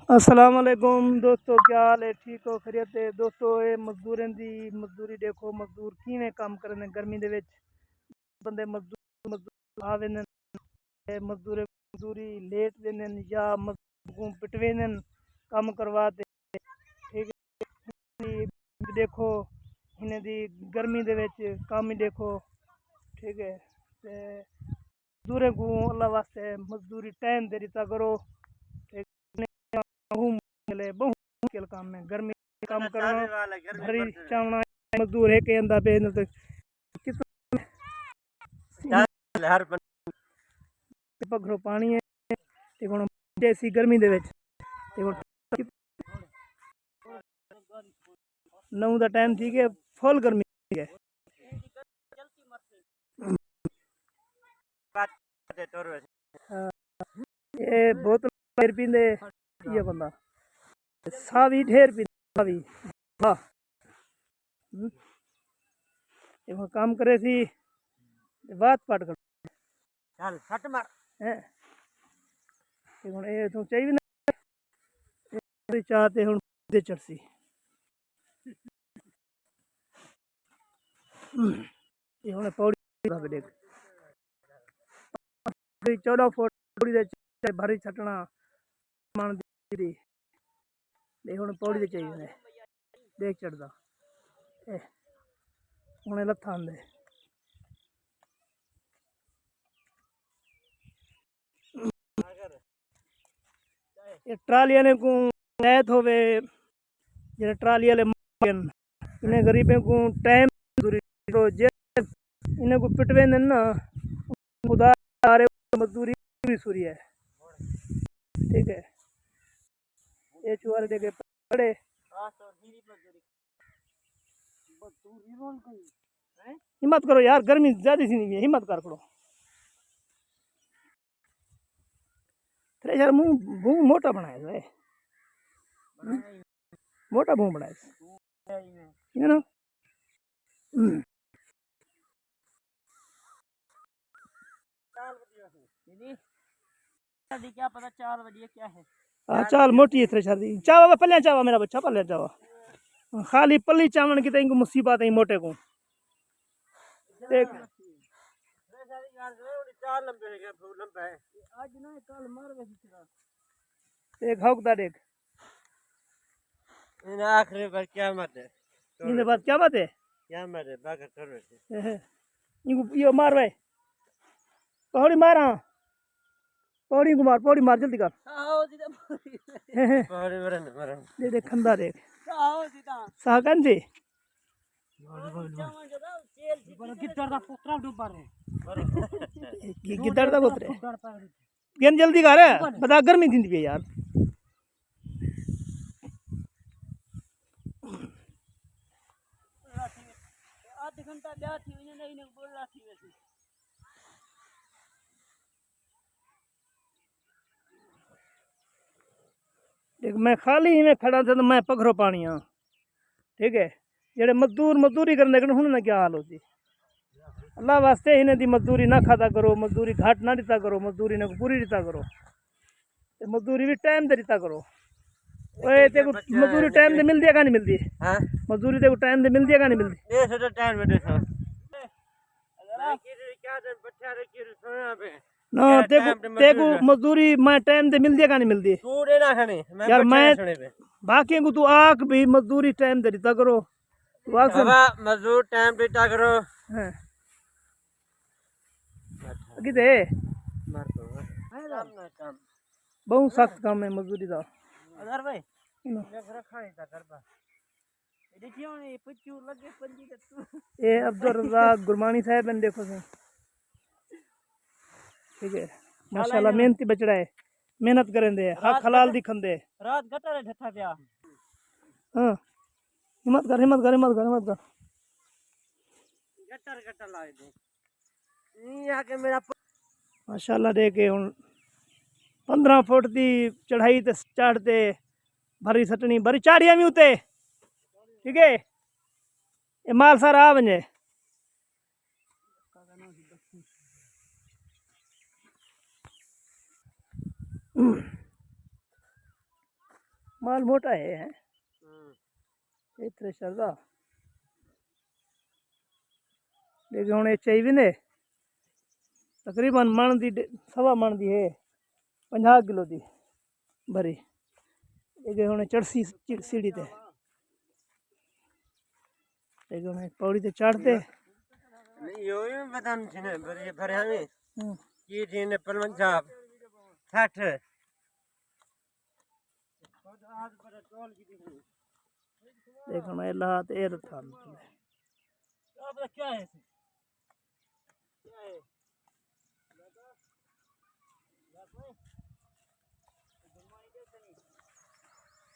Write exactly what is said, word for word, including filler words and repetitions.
السلام علیکم دوستو، کیا حال ہے؟ ٹھیک ہو؟ خیریت ہے؟ دوستو، اے مزدوراں دی مزدوری ݙیکھو، مزدور کیویں کم کریندے گرمی دے وچ۔ بندے مزدور، مزدور آ ویندن، تے مزدور مزدوری لیٹ ݙیندن یا مزدور کوں پٹویندن کم کروا تے، ٹھیک ہے۔ ݙیکھو، انہیں دی گرمی دے وچ کم ہی ݙیکھو، ٹھیک ہے۔ تے مزدوراں کوں اللہ واسطے مزدوری ٹائم تے ݙتا کرو۔ تے بہوں مشکل ہے، بہوں مشکل کم ہے۔ گرمی کم کرݨا، بھری چاوݨا، مزدور ہک ہی آندا پئے، نہ تے کتنا ہر پگھرو پاݨی ہے۔ تے ہݨ جیسی گرمی دے وچ، تے ہݨ نو دا ٹائم تھی ڳئے، فل گرمی تھی ڳئے۔ ہاں۔ اے بوتل ڈھیر پیندے، یہ بندہ ساہ وی ڈھیر پیندے، ساہ وی۔ واہ۔ ہوں۔ اے ہݨ کم کرے سی، تے وات پاٹ کر۔ چل، سٹ مار۔ ہیں۔ تے ہݨ اے توں چاہیے نا، اے چاہ تے ہݨ دے چڑھسی۔ اے ہݨ پوڑی لڳ ݙیکھ۔ چوݙاں فٹ پوڑی دے چاہے بھری سٹݨا، من دی۔ ݙے ہݨ پوڑی تے چاہیے نے۔ ݙیکھ چڑھدا۔ اے۔ ہݨ لتھاں دے۔ اے ٹرالی والے کوں ہدایت ہووے، جیڑھے ٹرالی والے مالک ہن، انہیں غریبیں کوں ٹائم مزدوری ݙیو، جے انہیں کوں پٹویندن نا، خدا آرے مزدوری پوری سوری ہے۔ ٹھیک ہے۔ اے چوہر دے کے پڑے۔ ہمت کرو یار، گرمی زیادہ تھی نہیں ہے، ہمت کر کھڑو۔ تیرے یار منہ، منہ موٹا بنایا ہے۔ موٹا منہ بنایا ہے۔ ہے نا؟ ہوں۔ چال ودی ویسے۔ جی۔ دی کیا پتہ چال ودی ہے کیا ہے؟ ہاں، چال موٹی ہے تھریشر دی۔ چاوا پلیا چاوا میرا بچہ، پلیا چاوا۔ خالی پلی چاون کی تے انکو مصیبت ہے موٹے کو۔ ایک۔ چال لمبے ہے، لمبا ہے۔ آج نہ کل مار ویسی تیرا۔ ایک ہاؤک دا ڈیک۔ انہاں آخری بار قیامت ہے۔ ایندے بعد قیامت ہے؟ قیامت ہے، باقی کرو۔ اے، اے۔ اینکو، ایہو مار وے۔ پہوڑی مار ہاں۔ پہوڑی کو مار، پہوڑی مار، جلدی کر۔ آہو جی دا پہوڑی۔ اے، اے۔ پہوڑی مرن، مرن۔ دے، دے، کھندا دے۔ آہو جی دا۔ ساہ کن جی؟ گدڑ دا پترا ڈوبا رہے۔ گدڑ دا پتر ہے۔ گن جلدی کر، بتا گرمی تھیندی پئی یار۔ ادھ گھنٹہ ٻیا تھی ونڄے، نہیں، نہیں، ٻولا تھی ویسی۔ ݙیکھ، میں خالی ایویں کھڑا تھا تو میں پگھرو پاݨی ہاں۔ ٹھیک ہے، جیڑھے مزدور مزدوری کرݨ لڳن، ہݨ انہاں کیا حال ہوسی؟ اللہ واسطے انہیں دی مزدوری نہ کھادا کرو، مزدوری گھٹ نہ ݙتا کرو، مزدوری انہیں کوں پوری ݙتا کرو۔ تے مزدوری وی ٹائم تے ݙتا کرو۔ اوئے، تے کوں مزدوری ٹائم تے ملدی ہے کہ نہیں ملدی؟ ہاں؟ مزدوری تے کوں ٹائم تے ملدی ہے کہ نہیں ملدی؟ اے سارا ٹائم تے ݙیسو۔ نہ، تے کوں، تے کوں مزدوری میں ٹائم تے ملدی ہے کہ نہیں ملدی؟ تو ݙے نہ کھانے، میں یار، میں باقی کوں تو آکھ بھی مزدوری ٹائم تے ݙتا کرو۔ تو آکھ سن۔ بابا، مزدور ٹائم ݙتا کرو۔ ہاں۔ اڳے تے۔ مر تو۔ کم نہ کم۔ بہوں سخت کم ہے مزدوری دا۔ اظہر بھائی، نہ۔ میں گھر کھانے دا گھر با۔ اے عبدالرزاق گرمانی صاحب ہیں، ݙیکھو سن۔ ٹھیک ہے۔ ماشاءاللہ، محنتی بچڑا ہے۔ محنت کریندے، حق حلال دی کھاندے۔ رات گٹر ڈھٹھا پیا۔ ہاں۔ ہمت کر، ہمت کر، ہمت کر، ہمت کر۔ گٹر، گٹر لائے دے۔ نہیں آ کے میرا پ- ماشاءاللہ، ݙیکھ ہݨ پندرہ فٹ دی چڑھائی تے چڑھ تے بھری سٹݨی، بھری چاڑھیاں وی اتے۔ ٹھیک ہے، اے مال سارا آ ونڄے۔ مال موٹا ہے، ہیں؟ ہوں۔ اے تھریشر دا۔ لیکن ہݨ اے چاہی ویندے، تقریباً مݨ دی ݙے-، سوا مݨ دی ہے، پنجاہ کلو دی بھری۔ اے کہ ہݨ چڑھسی چڑ-، سیڑھی تے۔ اے کہ ہݨ پوڑی تے چڑھ تے۔ نہیں، یوں ہی پتہ نہیں تھینے، بھرے، بھرے ہمیں۔ ہوں۔ کی تھینے پنجاہ، سٹھ۔ ݙیکھݨ اے لہا تے اے رتھا نکلے۔ کیا ہے؟ کیا ہے؟